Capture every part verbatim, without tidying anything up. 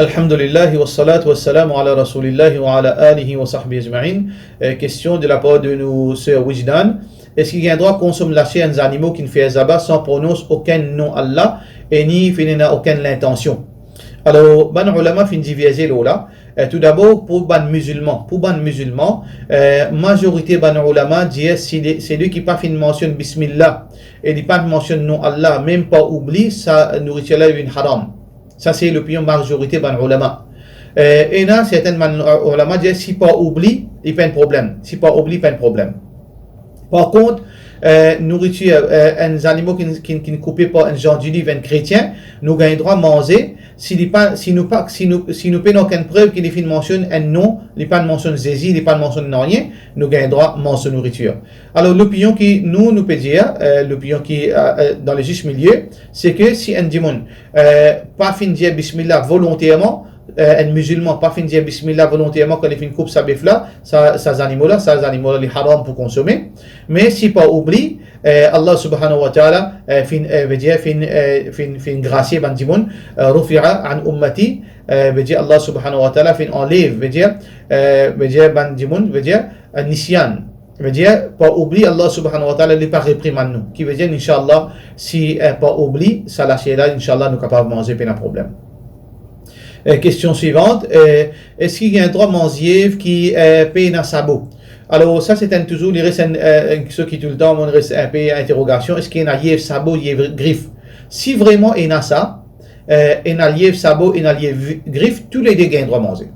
Alhamdulillah, wassalatu wassalamu ala Rasulillah wa ala alihi wa sahbihi ajma'in. Eh, kestion de lapar de nou ser Wijdan. Eski gagn drwa konsom laser enn zanimo ki'nn fer zaba san pronons okenn non Allah e ni finn ena okenn lintansion? Alor, bann oulama finn diverze lor la. Eh, toudabor, pou bann mizilman, pou bann mizilman, eh, mazorite bann oulama dir, si li, selwi ki pa finn mansionn bismillah e li pa mansionn non Allah, mem par oubli, sa nouritir la vinn haram. Sa se lopinion mazorite bann oulama. Eh, ena sertin bann, eh, oulama dir si par oubli, li pa enn problem. Si par oubli, pa enn problem. Par kont, eh, nouritir, eh, enn zanimo ki, ki, ki'nn koupe par enn zandiliv, enn kretien, nou gagn drwa manze, si li pa, si nou pa, si nou, si nou pena okenn prev ki li finn mansionn enn non, li pa mansionn Zezi, li pa mansionn nanye, nou gagn drwa manz so nouritir. Alor, lopinion ki nou, nou pe dir, eh, lopinion ki, eh, eh, dan le zis milie, se ke si enn dimoun, eh, pa finn dir bismillah volonterman, eh, enn mizilman pa finn dir bismillah volonterman kan li finn koup sa bef la, sa, sa zanimo la, sa zanimo la, li haram pou konsome. Me si par oubli, eh, Allah subhanahu wa ta'ala, eh, finn, eh, vedir, finn, eh, finn, finn grasie bann dimoun, eh, rufi'a an ummati, eh, vedir Allah subhanahu wa ta'ala finn anlev, vedir, eh, vedir bann dimoun, vedir, eh, nisyan. Vedir, par oubli, Allah subhanahu wa ta'ala, li pa reprimann nou. Ki vedir, inshallah, si, eh, par oubli, sa laser la, inshallah, nou kapav manze, pena problem. Eh, kestion swivant, eh, eski gagn drwa manz liev ki, eh, pena sabo? Alor, sa se enn touzour, li res enn, eh, enn kiksoz ki toultan, mo res enpe interogasion, eski ena liev sabo, liev grif? Si vreman ena sa, eh, ena liev sabo, ena liev grif, toulede gagn drwa manze.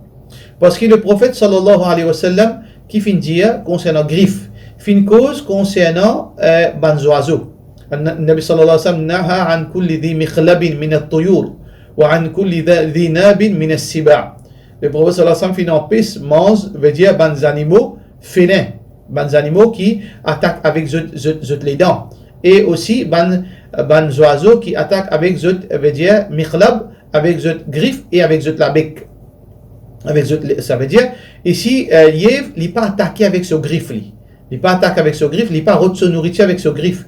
Parski Leprofet sallallahu alayhi wa sallam ki finn dir konsernan grif, finn koz konsernan, eh, bann zwazo. An-, Nabi sallallahu alayhi wa sallam naha an kulli dhi mikhlabin min at-tuyur wa an kulli dha-, dhi nabin min as-siba. Leprofet sallallahu alayhi wa sallam finn anpes manz, vedir bann zanimo felin, bann zanimo ki atak avek zot, zot, zot ledan, e osi bann, bann zwazo ki atak avek zot, vedir mikhlab, avek zot grif e avek zot labek. Avek zot le-, sa vedir, isi, eh, liev, li pa atake avek so grif li. Li pa atake avek so grif, li pa rod so nouritir avek so grif.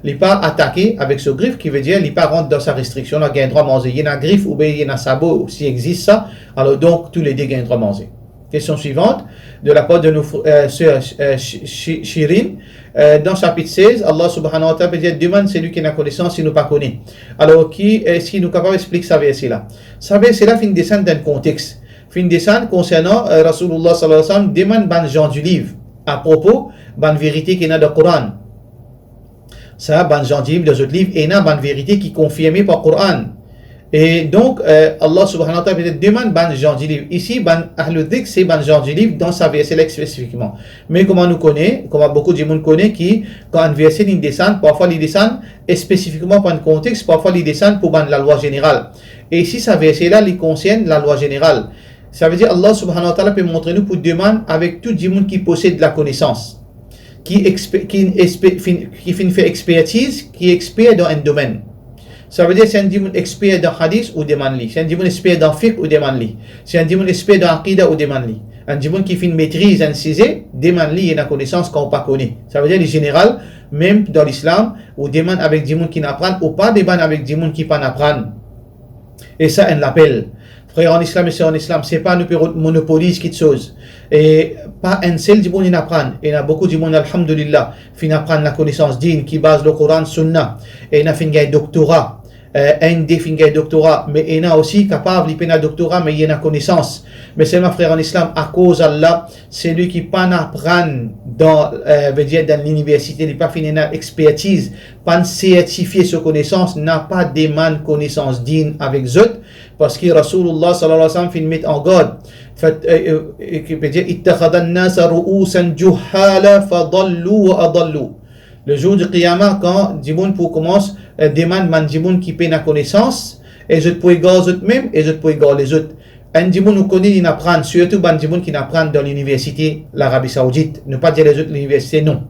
Li pa atake avek so grif, ki vedir li pa rant dan sa restriksion la, gagn drwa manze. Ena grif oubien ena sabo, si existe sa, alor donk toulede gagn drwa manze. Kestion swivant, de lapar de nou fr-, eh, ser, eh, Shi-, Shi-, Shirin. Eh, dan sapit sez, Allah subhanahu wa ta'ala pe dir, demann selwi ki ena konesans si nou pa kone. Alor, ki, eh, eski nou kapav explik sa verse la? Sa verse la finn desann dan enn kontex. Finn desann konsernan, eh, Rasoulillah sallallahu alayhi wa sallam demann bann zandiliv apropo bann verite ki ena dan Koran. Sa, bann zandiliv dan zot liv, ena bann verite ki konfirme par Koran. E donk, eh, Allah subhanahu wa ta'ala pe dir demann bann zandiliv. Isi, bann ahlu dhikr, se bann zandiliv dan sa verse la spesifikman. Me kouma nou kone, kouma boukou dimoun kone ki kan enn verse li desann, parfwa li desann spesifikman par enn kontex, parfwa li desann pou bann lalwa zeneral. E isi sa verse la, li konsern lalwa zeneral. Sa vedir Allah subhanahu wa ta'ala pe montre nou pou demann avek tou dimoun ki posed lakonesans, ki expe-, ki expe-, finn, ki finn fer expertiz, ki exper dan enn domenn. Sa vedir, si enn dimoun exper dan hadis, ou demann li. Si enn dimoun exper dan fiqh, ou demann li. Si enn dimoun exper dan aqida, ou demann li. Enn dimoun ki finn metriz enn size, demann li, ena konesans kan ou pa kone. Sa vedir, li zeneral, mem dan Lislam, ou demann avek dimoun ki aprann, ou pa demann avek dimoun ki pa'nn aprann. E sa enn lapel. Frer an Islam e ser an Islam, se pa nou pe rod-, monopoliz kiksoz. E pa enn sel dimoun inn aprann. Ena boukou dimoun, alhamdulillah, finn aprann lakonesans din ki baz lor Koran, Sunna. Ena finn gagn doktora. Eh, enn de finn gagn doktora, me ena osi kapav li pena doktora, me li ena konesans. Me selman, frer an Islam, akoz Allah, selwi ki pa'nn aprann dan, eh, vedir dan liniversite, li pa finn ena expertiz, pa'nn sertifie so konesans, napa demann konesans din avek zot, parski Rasoulillah sallallahu alayhi wa sallam finn met an gard, fat-, eh, eh, ki pe dir, "Ittakhadhan nasa ru'usan juhala fadallu wa adallu." Lezour di Qiyama, kan dimoun pou koumans, eh, demann bann dimoun ki pena konesans, e zot pou egar zot mem, e zot pou egar lezot. Enn dimoun ou kone, inn aprann, sirtou bann dimoun ki inn aprann dan liniversite Larabi Saoudit. Nou pa dir lezot liniversite non.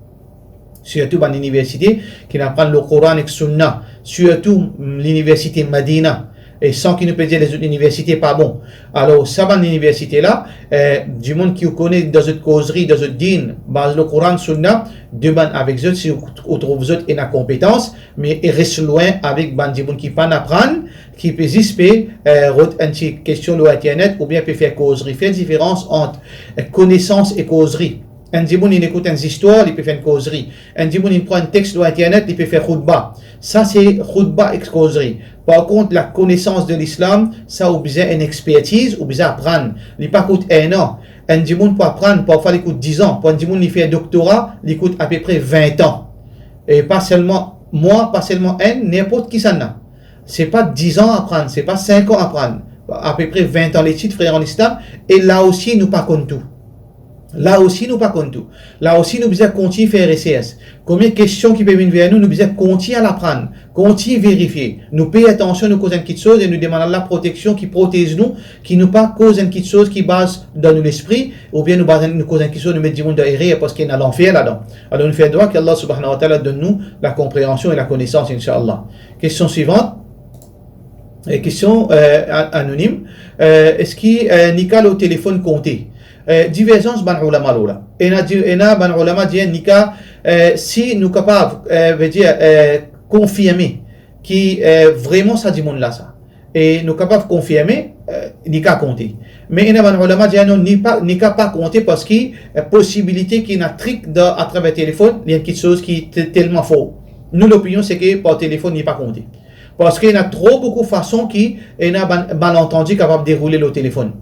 Sirtou bann liniversite ki inn aprann lor Koran ek Sunna, sirtou, mm, liniversite Madina. E san ki nou pe dir lezot liniversite pa bon. Alor, sa bann liniversite la, eh, dimoun ki ou kone dan zot kozri, dan zot din, baz lor Koran, Sunna, demann avek zot si ou, ou trouv zot ena konpetans, me res lwin avek bann dimoun ki pa'nn aprann, ki pe zis pe, eh, rod enn ti kestion lor internet oubien pe fer kozri. Fer diferans ant, eh, konesans e kozri. Enn dimoun, li ekout enn zistwar, li pe fer enn kozri. Enn dimoun, li pran enn text lor internet, li pe fer khoutba. Sa se khoutba ek kozri. Par kont, lakonesans de lislam, sa ou bizin enn expertiz, ou bizin aprann. Li pa kout enn an. Enn dimoun pou aprann, parfwa li kout diz an. Pou enn dimoun, li fer doktora, li kout apepre vin an. E pa selman mwa, pa selman enn, ninport kisannla. Se pa diz an aprann, se pa sink an aprann. Apepre vin an letid, frer an lislam, e la osi nou pa konn tou. La osi nou pa konn tou. La osi nou bizin kontign fer resers. Konbien kestion ki pe vinn ver nou, nou bizin kontign al aprann, kontign verifie. Nou pey atansion, nou koz enn kiksoz e nou demann Allah proteksion ki protez nou, ki nou pa koz enn kiksoz ki baz dan nou lespri, oubien nou baz, nou koz enn kiksoz, nou met dimoun dan erer parski ena lanfer ladan. Alor nou fer dwa ki Allah subhanahu wa ta'ala donn nou lakonpreansion e lakonesans, inshallah. Kestion swivant. Eh, kestion, eh, a-, anonim. Eh, eski, eh, nika lor telefonn konte? Eh, diverzans bann oulama lor la. Ena di-, ena bann oulama dir nika, eh, si nou kapav, eh, vedir, eh, konfirme ki, eh, vreman sa dimoun la sa. E nou kapav konfirme, eh, nika konte. Me ena bann oulama dir non, ni pa, nika pa konte parski, eh, posibilite ki ena trik dan, atraver telefonn, li enn kiksoz ki te-, telman for. Nou lopinion se ki par telefonn, li pa konte. Parski ena tro boukou fason ki ena bann malantandi kapav deroule lor telefonn.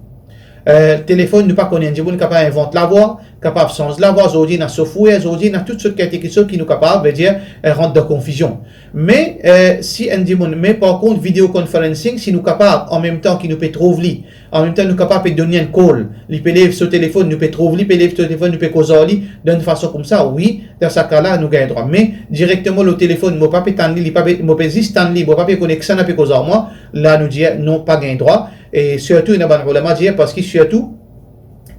Eh, telefonn, nou pa kone, enn dimoun kapav invant lavwa, kapav sanz lavwa, zordi ena software, zordi ena tout sort kalite kiksoz ki nou kapav, vedir, eh, rant dan konfizion. Me, eh, si enn dimoun, me par kont, video conferencing, si nou kapav, an mem tan ki nou pe trouv li, an mem tan nou kapav pe donn li enn call, li pe lev so telefonn, nou pe trouv li, pe lev so telefonn, nou pe koz ar li, dan enn fason koumsa, wi, dan sa ka la, nou gagn drwa. Me direkteman lor telefonn, mo pa pe tann li, li pa pe, mo pe zis tann li, mo pa pe kone kisannla pe koz ar mwa, la nou dir non, pa gagn drwa. E sirtou, ena bann oulama dir, parski sirtou,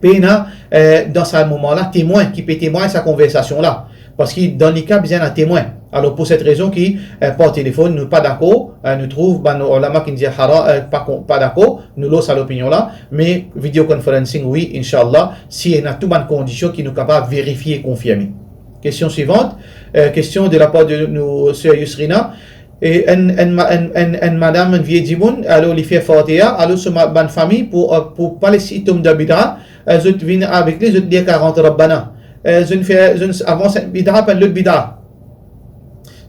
pena, eh, dan sa moman la, temwin ki pe temwagn sa konversasion la. Parski dan nika bizin ena temwin. Alor, pou set rezon ki, eh, par telefonn, nou pa dakor, eh, nou trouv bann oulama ki dir hara-, eh, pa kon-, pa dakor, nou lor sa lopinion la, me video conferencing, wi, inshallah, si ena tou bann kondision ki nou kapav verifie e konfirme. Kestion swivant, eh, kestion de lapar de nou ser Yusrina. E enn, enn ma-, enn, enn, enn madam, enn vie dimoun, alor li fer Fatiha, alor so ma-, bann fami pou, eh, pou pa les li tom dan bida, eh, zot vinn avek li, zot lir karant Rabbana. Eh, zot fer, zot avans enn bida par enn lot bida.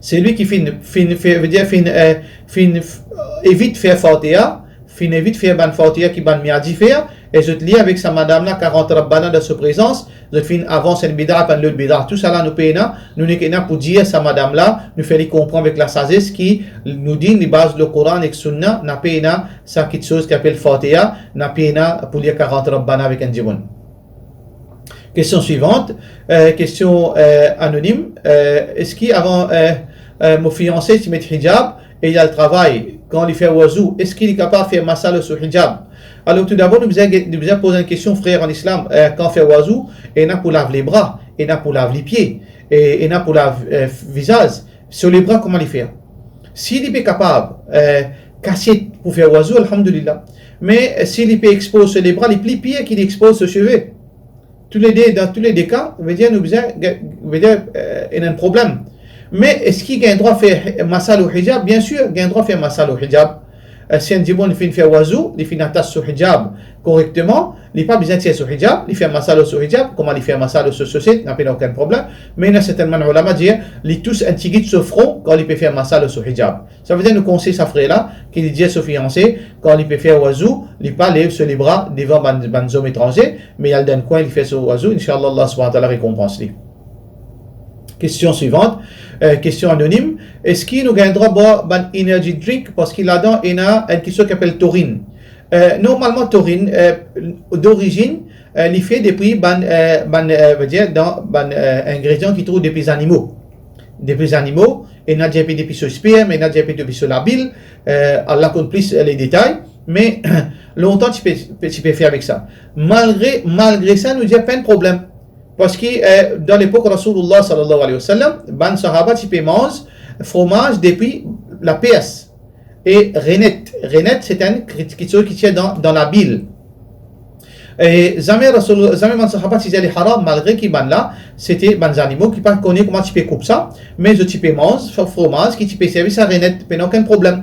Selwi ki finn, finn fer, vedir finn, eh, finn f-, evit fer Fatiha, finn evit fer bann Fatiha ki bann miadi fer, e zot lir avek sa madam la karant Rabbana dan so prezans, zot finn avans enn bida par enn lot bida. Tousala nou pena, nou nek ena pou dir sa madam la, nou fer li konpran avek lasazes ki nou din li baz lor Koran ek Sunna, na pena sa kiksoz ki apel Fatiha, na pena pou lir karant Rabbana avek enn dimoun. Kestion swivant, eh, kestion, eh, anonim, eh, eski avan, eh, eh, mo fianse ti met hijab e li al travay, kan li fer wazou, eski li kapav fer masa lor so hijab? Alor, toudabor, nou bizin get-, nou bizin poz enn kestion, frer an Islam, eh, kan fer wazou, ena pou lav lebra, ena pou lav lipie, e ena pou lav, eh, vizaz. So lebra, kouma li fer? Si li pe kapav, eh, kasiet pou fer wazou, alhamdulillah. Me, eh, si li pe expoz so lebra, li pli pir ki li expoz so seve. Toulede, dan toulede ka, vedir nou bizin, vedir, eh, ena enn problem. Me eski gagn drwa fer masa lor hijab? Biensir, gagn drwa fer masa lor hijab. Eh, si enn dimoun finn fer wazou, li finn atas so hijab korekteman, li pa bizin tir so hijab, li fer masa lor so hijab, kouma li fer masa lor so sosiet, na pena okenn problem. Me ena sertin bann oulama dir, li tous enn tigit so fron kan li pe fer masa lor so hijab. Savedir nou konsey sa frer la, ki li dir so fianse, kan li pe fer wazou, li pa lev so lebra devan bann, bann zom etranze, me li al dan enn kwin, li fer so wazou, inshallah, Allah subhanahu wa ta'ala rekonpans li. Kestion swivant, eh, kestion anonim, eski nou gagn drwa bwar bann energy drink, parski ladan ena enn kiksoz ki apel torin? Eh, normalman, torin, eh, dorizinn, eh, li fer depi bann, eh, bann, eh, vedir, dan bann, eh, ingredian ki trouv depi zanimo. Depi zanimo, ena dir pe depi so sperm, ena dir pe depi so labil, eh, Allah konn plis, eh, le detay, me lontan ti pe, pe, ti pe fer avek sa. Malgre, malgre sa, nou dir pa enn problem. Parski, eh, dan lepok Rasoulillah sallallahu alayhi wa sallam, bann sahaba ti pe manz fromaz depi lapers e renet. renet, se enn kri-, kiksoz ki ti dan, dan labil. E zame Rasoul, zame bann sahaba ti dir li haram, malgre ki bann la, se ti bann zanimo ki pa kone kouma ti pe koup sa, me zot ti pe manz fro-, fromaz ki ti pe servi sa renet, pena okenn problem.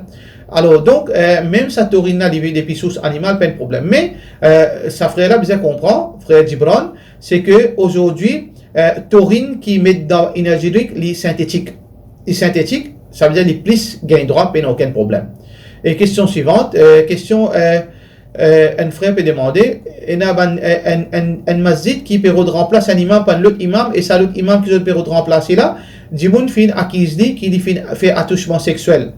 Alor, donk, eh, mem sa torinn la, li vinn depi sours animal, pa enn problem. Me, eh, sa frer la bizin konpran, frer Gibran, se ke azordi, eh, torinn ki met dan enerzi drik, li sintetik. Li sintetik, savedir li plis gagn drwa, pena okenn problem. E kestion swivant, eh, kestion, eh, eh, enn frer pe demande, ena bann, eh, enn, enn, enn masjid ki pe rod ranplas enn imam par enn lot imam, e sa lot imam ki zot pe rod ranplase la, dimoun finn akiz li ki li finn fer atousman sexiel.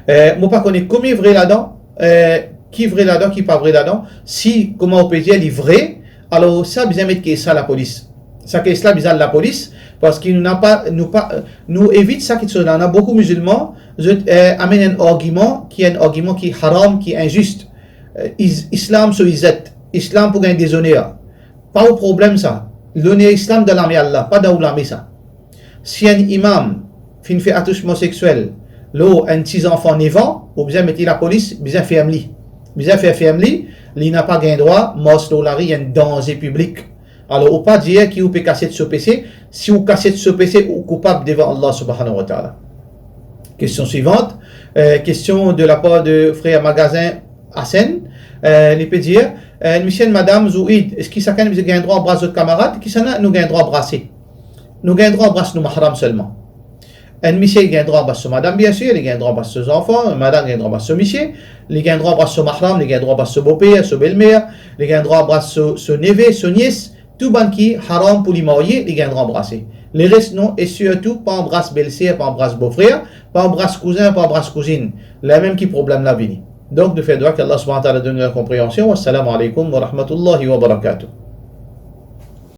Eh, mo pa kone komie vre ladan, eh, ki vre ladan, ki pa vre ladan. Si, kouma ou pe dir, li vre, alor sa bizin met kes sa lapolis. Sa kes la bizin al lapolis, parski nou napa, nou pa, nou evit sa kiksoz la. Ena boukou mizilman, zot, eh, amenn enn argiman ki enn argiman ki haram, ki inzis. Eh, is-, Islam so izet. Islam pou gagn dezoner. Pa ou problem sa. Loner Islam dan lame Allah, pa dan ou lame sa. Si enn imam finn fer atousman sexiel lor enn ti zanfan nef an, ou bizin met li lapolis, bizin ferm li. Bizin fer ferm li, li napa gagn drwa mars lor lari, enn danze piblik. Alor, ou pa dir ki ou pe kasiet so pese, si ou kasiet so pese, ou koupab devan Allah Subhanahu wa Ta'ala. Kestion swivant, eh, kestion de lapar de frer Magazin Asen, eh, li pe dir, eh, misie, madam, zouid, eski sakenn bizin gagn drwa anbras zot kamarad? Kisannla nou gagn drwa anbrase? Nou gagn drwa anbras nou mahram selman. Enn misie, li gagn drwa anbras so madam, biensir, li gagn drwa anbras so zanfan, madam gagn drwa anbras so misie, li gagn drwa anbras so mahram, li gagn drwa anbras so boper, so belmer, li gagn drwa anbras so, so neve, so nies, tou bann ki haram pou li marye, li gagn drwa anbrase. Leres non, e sirtou pa anbras belser, pa anbras bofrer, pa anbras kouzin, pa anbras kouzinn. Lamem ki problem la vini. Donk, nou fer dwa ki Allah Subhanahu wa Ta'ala donn nou lakonpreansion. Wassalamu alaikum wa rahmatullahi wa barakatuh.